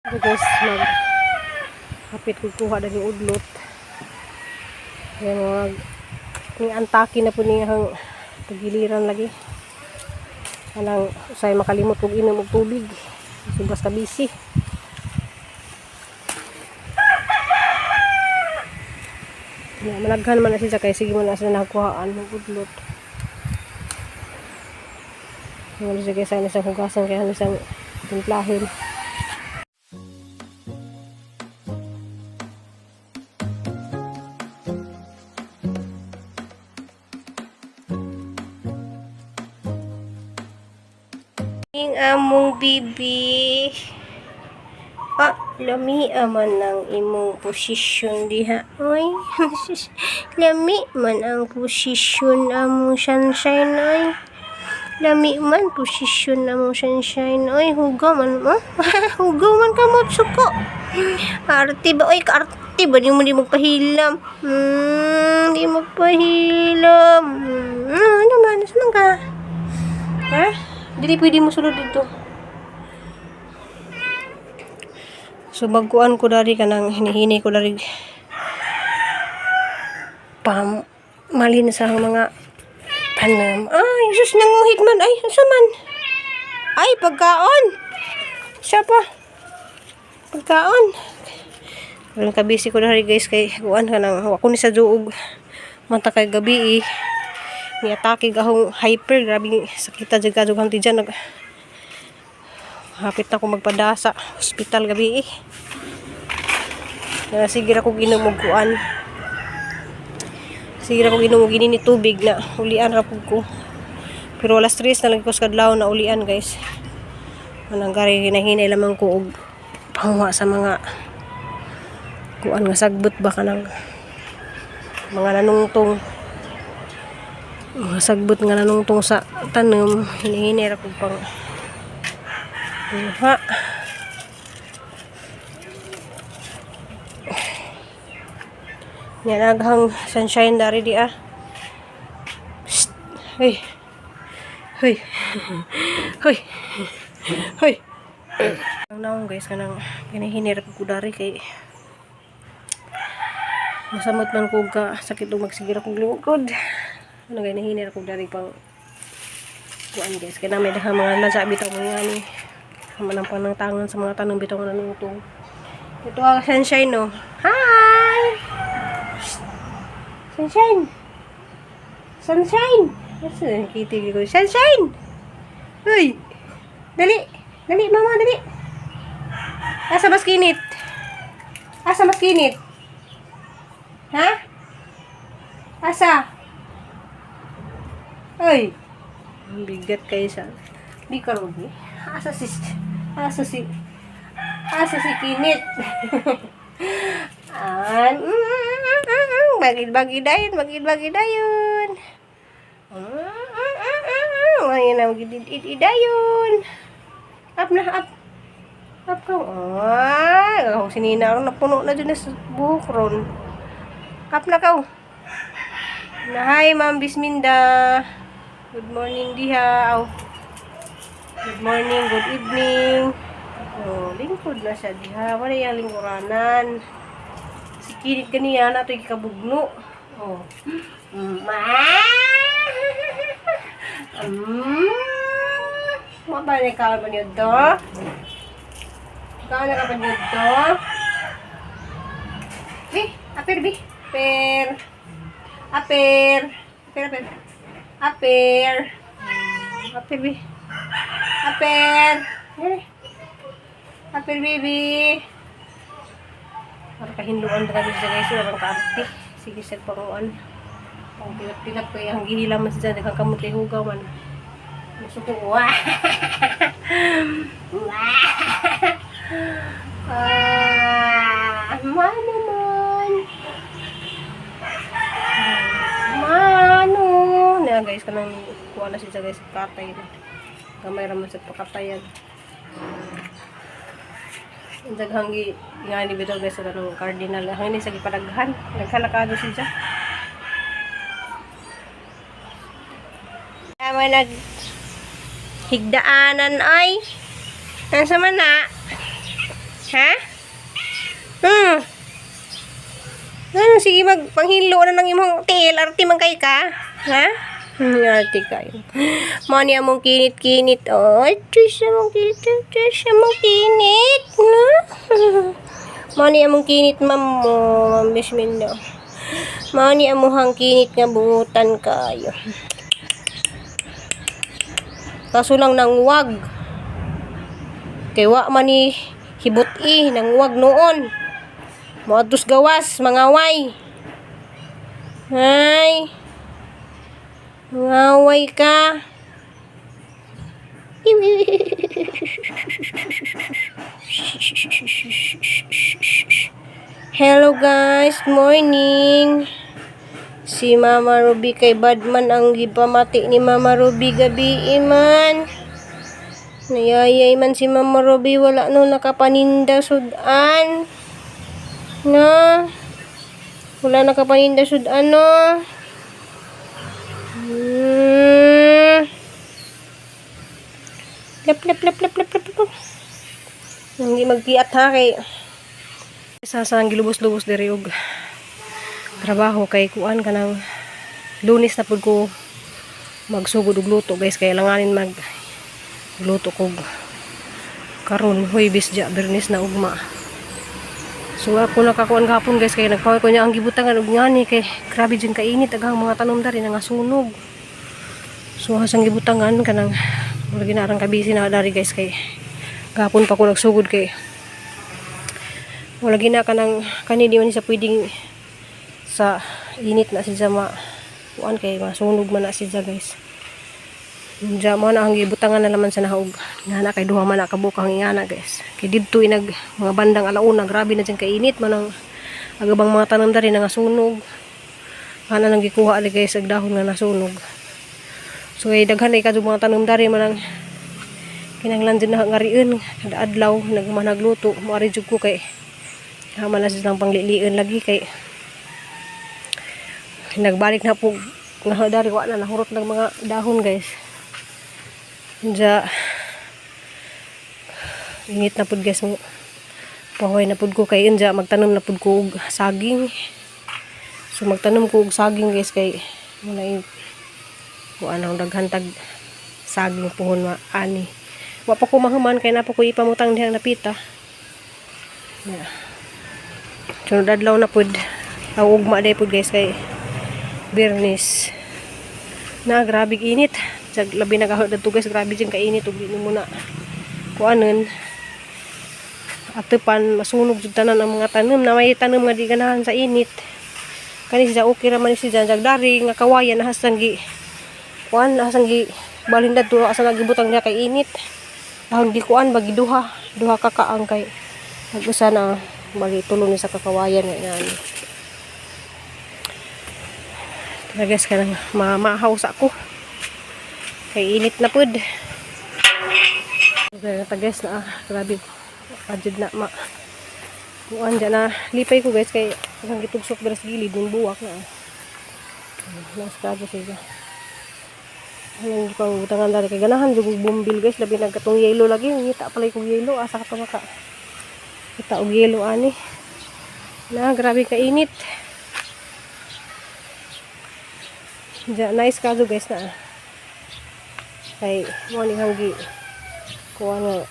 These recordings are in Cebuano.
So guys, mag hapit ko kuha dali udlot. Kaya mga ni antaki na po niya ang tagiliran lagi. Anang usay makalimot kog inom og tubig. Subas ka busy. Ya, malaghan man na siya kay sige mo na sila nagkuhaan og udlot. Wala siya kay sa isang hugasan kaya isang timplahin. Ing among bibi. Ah, lami man ang imong posisyon diha. Oy, lami man ang posisyon among sunshine oy. Lami man posisyon among sunshine oy. Hugaw man mo. Hugaw man ka mo suko. Arte ba oy, kaarte ba di mo di magpahilam. Di magpahilam. Ano man, saan man ka? Ha? Dili pwede mo sulod dito. So magkuan ko dari kanang hinihini ko dari pam malin sa mga panam. Ay, sus, nanguhit man. Ay, unsa man? Ay, pagkaon. Siya pa. Pagkaon. Karon kabisi ko dari guys kay kuan kanang wa ko ni sa duog mata kay gabi eh. Ni atake gahong hyper, grabe sakita jud ka jud tiyan, nag hapit na ko magpadasa hospital gabi eh. Na sige ra ko ginom og kuan. Sige ra ko ginom og ni tubig na ulian ra pud ko. Pero alas 3 na lang ko sa kadlaw na ulian guys. Anang gari hinahinay lamang ko og panguha sa mga kuan nga sagbot ba kanang mga nanungtong, mga sagbot nga nanungtong sa tanom, hinihinay ra ko pang kuha. Yan aghang sunshine dari di ah. Psst. Hey. Hoy. Hoy. Hoy. Ang naong guys kanang ginahinir ko dari kay masamot man ko ka sakit og magsigira kog lingkod. Ano gay nahinir ko dari pang kuan guys kay na may daghang mga nasa bitaw mga ni manang panangtangan sa mga tanong bitaw nga nanungtong. Ito ang sunshine no. Hi! Psst. Sunshine! Sunshine! Asa kitig ko? Sunshine! Uy! Dali! Dali, mama, dali! Asa mas kinit? Asa mas kinit? Ha? Asa? Uy! Ang bigat kayo sa... Di ka rugi. Asa si... Asa si... Asa si Kinit? An... Bagid-bagid dayon, bagid-bagid dayon. Ngayon na magidid dayon. Up na, up. Up ka. Ay, ako sinina ron napuno na dyan na sa buhok ron. Up na ka. Na hi, Ma'am Bisminda. Good morning diha. Aw. Good morning, good evening. Oh, lingkod na siya diha. Wala yung lingkuranan. Si Kinit kaniya na ito'y kabugno. Oh. Ma. Wa ba ni ka ba niyo do? Kaon na ka ba niyo do? Bi, apir bi. Per. Apir. Apir, apir. Apir. Apir bi. Apir. Dali. Apir baby. Para kahinluan talaga siya guys. Wala kang kaarte. Sige siya panguan. Pang tilap-tilap kaya ang gihila man siya. Daghang kamot kay hugaw man. Gusto ko. Wah! Wah! Ah, mano man. Mano. Na guys, kanang kuha na siya guys katay na. Gamay ra man sa pakatayan. Ang daghang gi nga ni bitaw guys sa kanang cardinal. Ang ini sa gipadaghan. Daghan na kaado siya. Tama nag higdaanan ay. Nasa man na? Ha? Ano, sige, magpanghilo na ng imong tiil. Arte man kay ka. Ha? Arte kayo. Mao ni among kinit-kinit. Oh, tus among kinit. Tus among kinit. No? Mao ni among kinit, ma'am mo. Ma'am, bismillah. Mao ni amuhang kinit nga buutan kayo. Kaso lang nangwag. Kay wa man ni hibut-i, nangwag noon. Moadtos gawas, mangaway. Ay. Mangaway ka. Hello guys, morning. Si Mama Ruby kay Badman ang gipamati ni Mama Ruby gabi man. Nayayay man si Mama Ruby, wala no nakapaninda sudan. Na. Wala nakapaninda sudan no. Lap lap lap lap lap lap lap. Hindi magpiat ha kay sa sa gilubos-lubos diri og trabaho kay kuan kanang Lunes na pud ko magsugod og luto, guys, kay langanin mag luto kog karon Huwebes ja, Biyernes na ugma. So ako nakakuan gapon, guys, kay nagpaway ko niya ang gibutangan og ngani kay grabe jud kainit, aghang mga tanom dari nga sunog. So hasang gibutangan kanang murag ginarang kabisi na dari, guys, kay gapon pa ko nagsugod kay wala gina kanang kani di man siya pwedeng sa init na siya ma kuan kay masunog man na siya, guys. Diya mo na ang gibutangan na naman sa naog. Ngana kay duha man na kabuok ang ingana, guys. Kay didto inag mga bandang alauna, grabe na dyan kainit man ang agabang mga tanom dari nga sunog. Ana nang gikuha ali, guys, ag dahon nga nasunog. So ay daghan ay kadto mga tanom dari man ang kinahanglan jud na ngariin kada adlaw nagmanagluto moari jud ko kay haman na silang panglilian lagi kay nagbalik na po nga dari wa na nahurot ng mga dahon, guys. Diya init na pud, guys, mo pahuway na pud ko kay unja magtanom na pud ko og saging. So magtanom ko og saging, guys, kay wala kuan ang daghan tag saging puhon ma ani. Wa pa ko mahuman kay naa pa ko ipamutang dihang napita. Yeah. Sunod adlaw na pud ang ugma day pud, guys, kay Biyernes na. Grabe init. Jag labi na gahod dadto, guys, grabe jud kainit ug di nimo na kuanon atepan, masunog jud tanan ang mga tanom na may tanom nga di ganahan sa init. Kani siya okay ra man siya. Jag dari nga kawayan nahasang gi kuan, nahasang gi balhin dadto, asa nagibutang niya kay init. Ahon gi kuan bagi duha duha ka kaang kay nag-usa na bagi tulo ni sa kakawayan nga ingani. Tara guys, kanang mamahaw sa ako kay init na pud. Okay, ta guys na ah, grabe adjud na ma kuan dyan na lipay ko, guys, kay ang gitugsok dira sa gilid ng buwak na ah. Nas siya. Ayun, pang butangan dari kay ganahan jud og bumbil, guys, labi na katong yellow lagi. Ngita pala kog yellow, asa ka to maka kita og yellow ani na. Grabe ka init. Diya, nice ka guys na ah. Kay mo ni hanggi kuha nga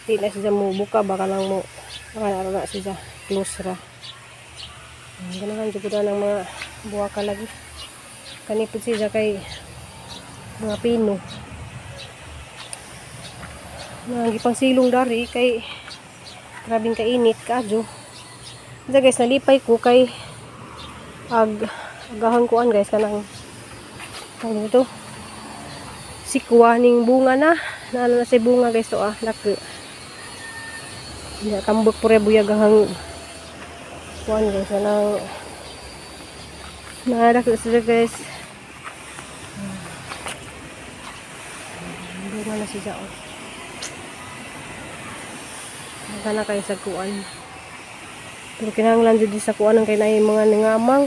di na siya mo buka, baka lang mo baka na siya close ra. Ganahan jud ko na ng mga buwaka lagi. Kanipod siya kay mga pino na gipang silong dari kay grabing kainit kaadyo. Diya guys, nalipay ko kay ag agahang kuan, guys, kanang ano ito sikwa ning bunga na na ano na sa bunga, guys, to ah laki. Ya, tambok pure buyag ang kuan, guys, kanang naadako sila, guys. Bunga na siya oh. Kana kayo sa kuan. Pero kinahanglan jud sa kuan ang kay naay mga nangamang.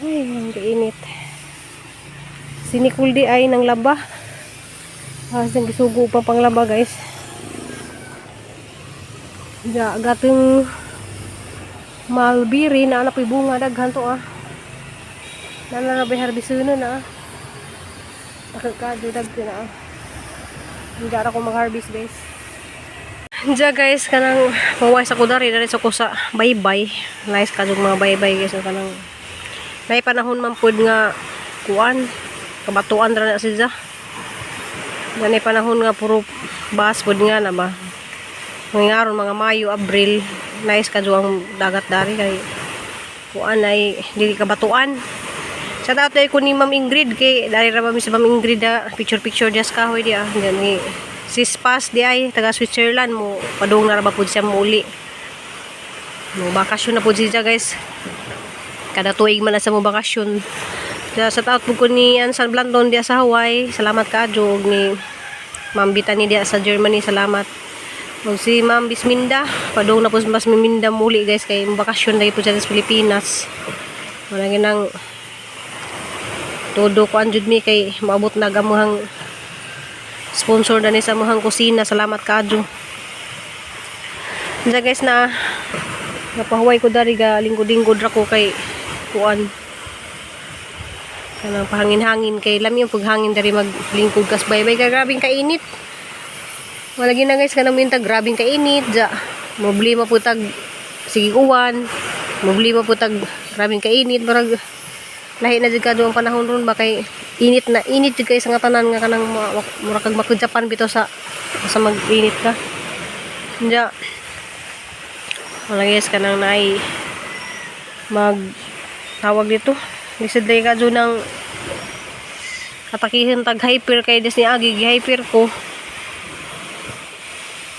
Ay, ang kainit. Sinikul di ay ng laba. Ah, gisugo pa panglaba, guys. Ja, gatong mulberry na anak bunga daghan to ah. Nana na bay harbisuno na ah. Nakakado daghan na ah. Hindi ara ko mag-harvest, guys. Diya, guys, kanang mahuway sa ko dari, dari sa ko sa baybay. Nice ka mga baybay, guys, so, kanang may panahon man pud nga kuan, kabatuan ra na siya. Ganay panahon nga puro bas pud nga na ba. Mga aron mga Mayo, Abril, nice ka ang dagat dari kay kuan ay dili kabatuan. Shout out ko ni Ma'am Ingrid kay dari ra ba mi sa Ma'am Ingrid ah, picture picture dias kahoy di ah. Diyan ni Sis Paz di ay taga Switzerland mo padung na ra ba pud siya muuli. Mo bakasyon na pud siya, guys. Kada tuig man na sa mo bakasyon. Kaya shout out pud ko ni Ansan Blandon diya sa Hawaii. Salamat kaadyo. Og ni Ma'am Bitani diya sa Germany. Salamat. Og si Ma'am Bisminda, padung na po mas Miminda muli, guys, kay bakasyon lagi po siya sa Pilipinas. Wala ginang todo kuan jud mi kay maabot na gamuhang sponsor na ni sa muhang kusina. Salamat kaadyo. Diyan, guys, na napahuway ko dari ga lingkod-lingkod ra ko kay kuan kanang pahangin-hangin kay lami ang paghangin dari maglingkod kas baybay kay grabing kainit. Wala gina, guys, kanang minta grabing kainit ja. Problema po tag sige uwan. Problema po tag grabing kainit, murag lahi na jud kadto ang panahon ron ba kay init na init jud kay sa nga tanan nga kanang mura kag makudjapan bitaw sa mag-init ka. Nya wala, guys, kanang naay mag tawag dito. Lisod lagi ka ng atakihin tag hyper kay des ni agi gi-hyper ko.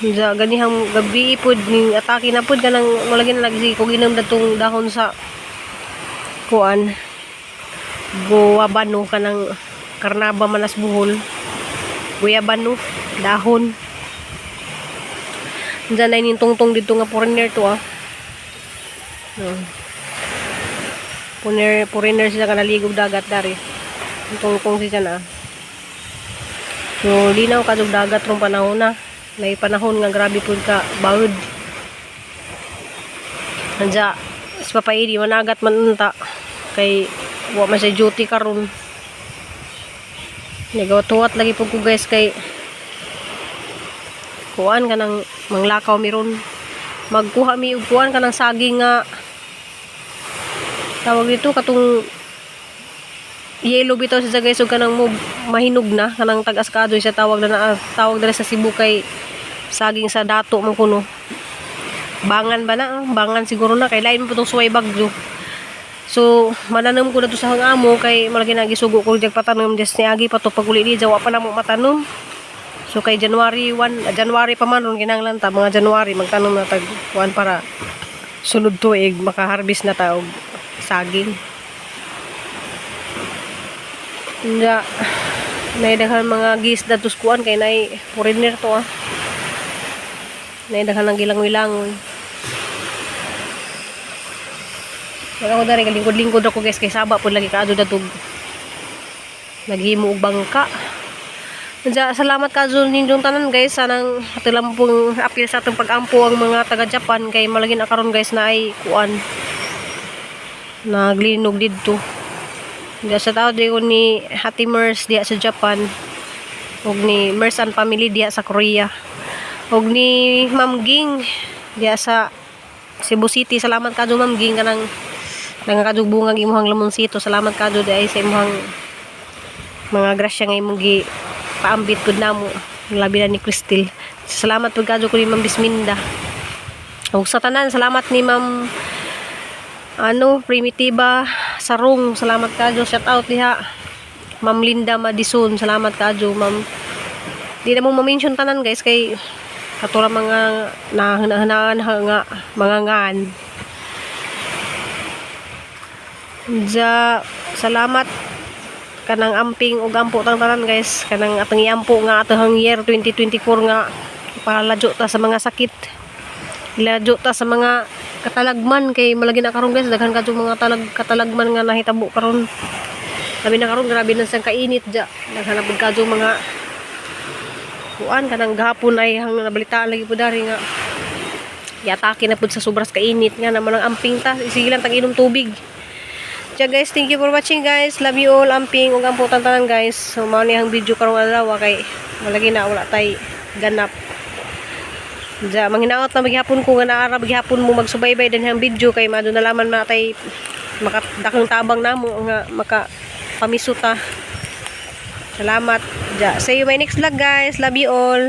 Diya, ganihang gabi pod ning atake na pod kanang wala gina lagi ko ginom datong dahon sa kuan guwabano, kanang karnaba manas buhol, guyabano dahon. Diyan na yung tungtong dito nga foreigner to ah. Foreigner, foreigner sila ka naligog dagat dari. Tungtong siya na. So, linaw ka dagat rong panahon na. May panahon nga grabe pud ka bawod. Anja, si Papa Edi, managat man unta. Kay, wa man siya duty karon. Nagawatuwat lagi po ko, guys, kay kuan ka ng manglakaw miron. Magkuha mi og kuan ka ng saging nga tawag dito katong yellow bitaw siya, guys, ug kanang mo mahinog na kanang tag-askado siya tawag na, na tawag diri sa Cebu kay saging sa dato man kuno, bangan ba na ah? Bangan siguro na kay lain mo tong suway bagyo. So mananom ko na to sa amo kay malagi na gisugo ko jag patanom des niagi pa to paguli ni jawa pa na mo matanom. So kay January 1, ah, January pa man ron kinahanglan ta mga January magtanom na tag kuan para sunod tuig makaharvest na ta og saging. Nga nay daghan mga gis datos kuan kay nay foreigner to ah. Nay daghan ng gilangoy-langoy. Wala ko dari lingkod-lingkod ako, guys, kay saba pud lagi kaadto datog naghimo og bangka. Diya, salamat ka ninyong tanan, guys, sanang ato lang pong apil sa atong pag-ampo ang mga taga Japan kay malagi na karon, guys, na ay kuan naglinog didto. Diya sa tao di ko ni Hati Mers diya sa Japan ug ni Mers and family diya sa Korea ug ni Ma'am Ging diya sa Cebu City. Salamat kadyo, Ma'am Ging, kanang nangakadyo bungag imuhang lamonsito. Salamat kadyo di ay sa imuhang mga grasya nga imong gi paambit pud namo, labi na ni Cristel. Salamat pud kadyo ko ni Ma'am Bisminda ug sa tanan. Salamat ni Ma'am ano Primitiva Sarong, salamat kadyo. Shout out diha Ma'am Linda Madison, salamat kadyo, Ma'am. Di na mo ma-mention tanan, guys, kay katura mga nahanaan nga mga ngan. Ja, salamat kanang amping ug ampo tang tanan, guys, kanang atong iampo nga atong year 2024 nga paladyo ta sa mga sakit, iladyo ta sa mga katalagman kay malagi na karon, guys, daghan kadto mga talag katalagman nga nahitabo karon, labi na karon grabe na sang kainit ja, daghan na pud kadto mga kuan kanang gahapon ay hang nabalitaan lagi po dari nga Yatake na pud sa sobras kainit nga naman ang amping ta. Sige lang tag inom tubig. Tiya guys, thank you for watching, guys. Love you all. Amping ug amputan tanan, guys. So mao ni ang video karong adlaw kay malagi na wala tay ganap. Diya, manghinaot na maghapon ko nga naara maghapon mo magsubaybay din ang video kay mado nalaman man tay makadakong tabang namo nga maka pamisuta. Salamat. Diya. See you my next vlog, guys. Love you all.